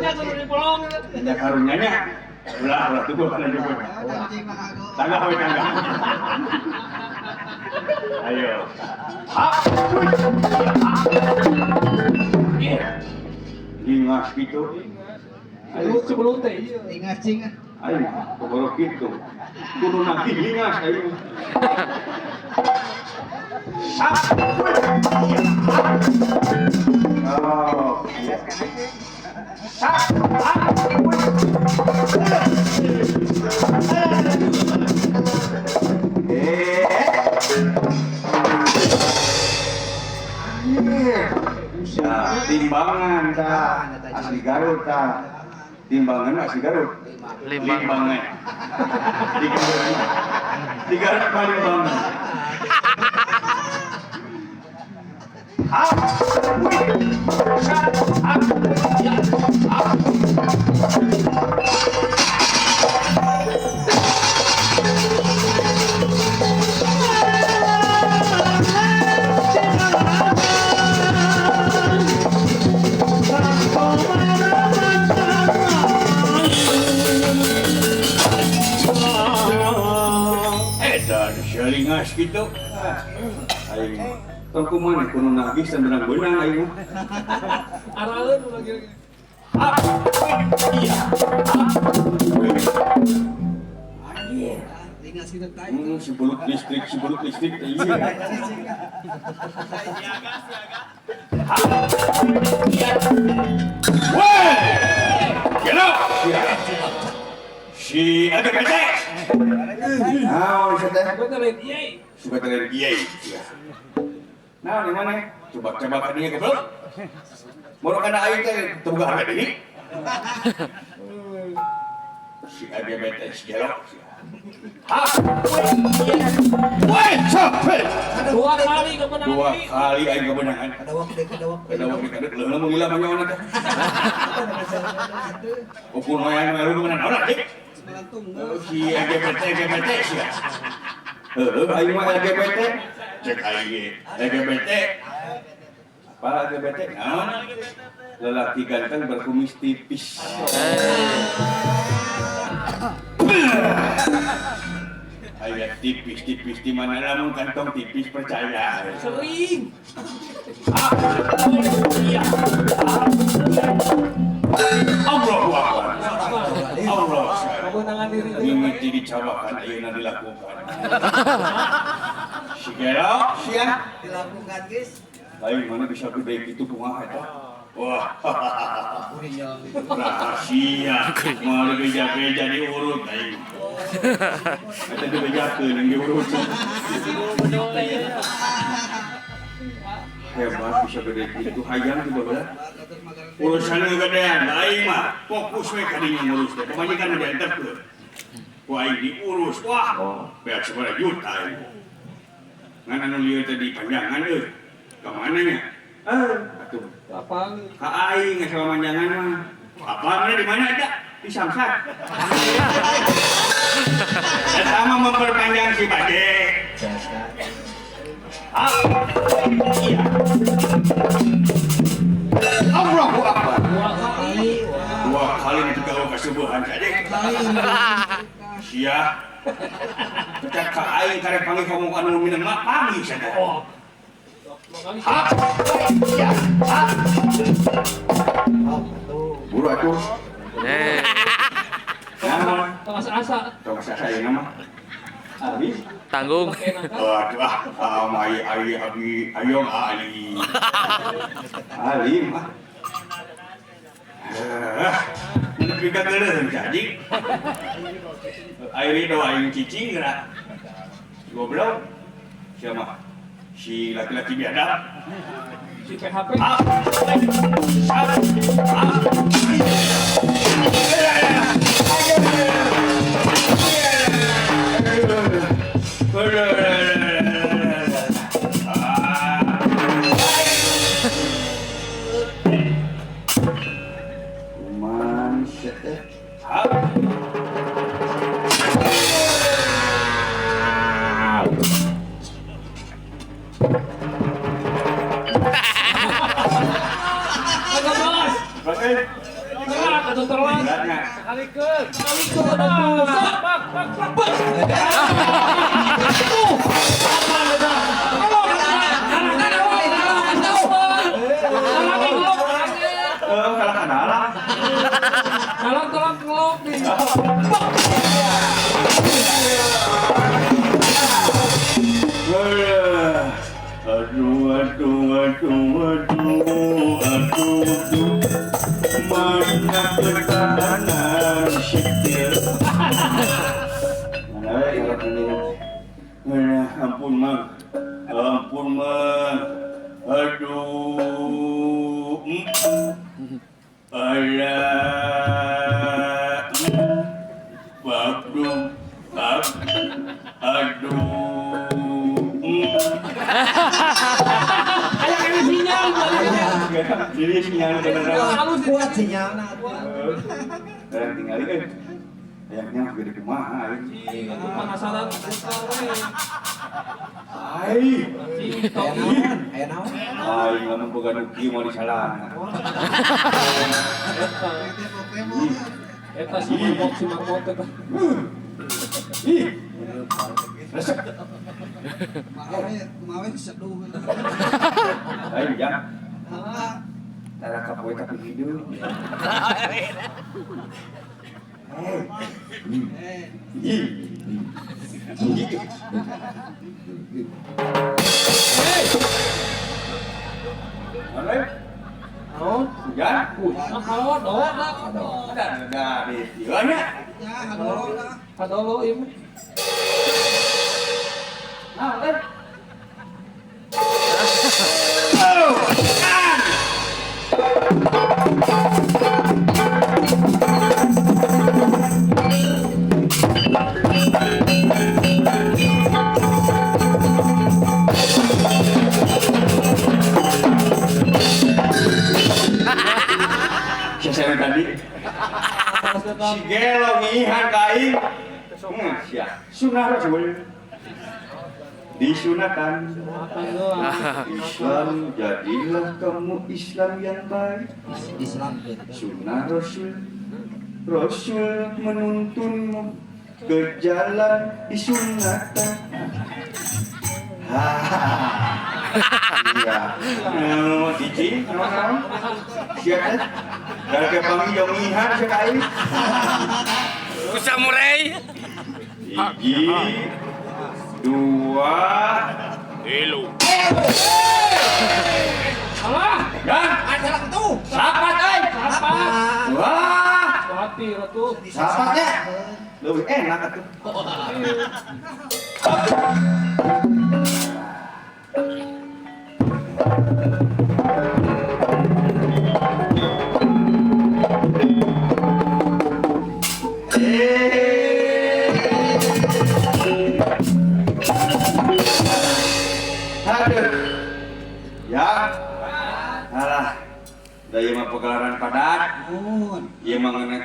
Nya kudu dipolong. Ya karunya nya. Ulah ulah tuh kana juga. Tangga we tangga. Ayo. Ingas gitu. Ayo sebelum teh. Ingas cing. Ayo, keboro gitu. Kudu nagih ingas ayo. Oh. Ya, timbangan ta asli Garut ta. Timbangan asli Garut. Limbangan. Di Garut paling banget. Edan selingas gitu. Aing tong kumaha kudu nagih sambeunang beunang aing. Araleun lagi. Iya. Ingas gitu teh. Si belut listrik, si belut listrik. Iya. Weh! Gelo. Si LGBT. Naon teh? Bener lain ieu. Suka teh kiai. Nah, di mana? Coba-coba kadinya goblok. Mau kana aing teh teu boga harga diri. Si LGBT si gelok. Ha. Weh, capek. Dua kali kemenangan. Dua kali aing kemenangan. Ada waktu, ada waktu. Ada waktu kadek leulah mun gila manyawana teh. Ukun hoyang mah lu menang naon dik? Si LGBT LGBT sia. Heuh, aing mah LGBT. Cek aing ge LGBT. Apa LGBT? Naon? Lelaki ganteng berkumis tipis. Ayat tipis-tipis di mana lamun kantong tipis percaya. Sering. Allahu Akbar. Allah. Kemenangan diri. Mimiti dicabakan ayeuna dilakukan. Si Gero, sia. Dilakukan, guys. Lain mana bisa gede gitu kumaha eta? Wah. Rahasia. Mau dibeja-beja diurut aing. Eta dibejakeun yang diurut. Hebat bisa gede gitu hayang di baheula. Urusan gedean aing mah fokus we ka dinya ngurus teh. Pamajikan diantarkeun. Ku aing diurus. Wah, beak sabaraha juta aing. Ngan anu lieu teh dipanjangan euy. Ka mana nya? Atuh. Lapang. Ka aing geus manjangan mah. Apa mana di mana eta? Di Samsat. Eta mah memperpanjang si Bade. Iya. Allahu Akbar. Dua kali digawe kasubuhan saja. Sia. Pecah ka aing karek panggih kamu anu minum mah panggih saja. Buru atuh. Naon? Tongas asa. Tongas asa ieu mah. Habis. Tanggung. Aduh, ah, mai ai abi ayong ali. Alim ah. Nepi ka geuleuh jadi. Airi do aing cicing geura. Goblok. Siapa? Si laki-laki biadab. Si PHP. Agak balas. Berat euy. Telat atuh telat. Beratnya. Sakalikeun. Sakalikeun atuh. Pak pak pak. Tuh. Kalah tolong ngelop nih. Aduh, aduh, aduh, aduh, aduh, aduh. Mana ketahanan sikil. Mana ya ini? Mana ampun mang, ampun mang. Aduh. Alah. Babdum, bab, aduh. Kayak ini sinyal, Jadi sinyal beneran. Kuat sinyalna. Tinggal ini. Ayamnya gede kumaha. Ih, aku penasaran. Ai. Aya naon? Ai lamun boga nu kieu moal disalah. Eta si marmot eta. Ih. Resep. Kumaha seduh. Ayo jang. Tara kapoe tapi hidup. Ih. Hei. Naon? Hujan? Nah, Ada, ada, di Ya, hadolo lah. Hadolo ieu mah. Nah, eh. Oh, kan. Siapa tadi? Si gelo ngihan ka aing. Sia. Sunah Rasul. Disunahkan. Islam, jadilah kamu Islam yang baik. Islam. Sunnah Rasul. Rasul menuntunmu ke jalan disunahkan. Iya. Cici, naon-naon? Sia teh. Gara panggil jeung ngihan sia ka aing. Ku samurai. 1, 2, 3. Alah, Ya, Ada tuh. sapat euy. sapat. Wah, Hati ratu. sapatnya. Lebih enak atuh. Aduh. Ya. Alah. Da ieu mah pegelaran padat. Mun. Ieu mah ngeunah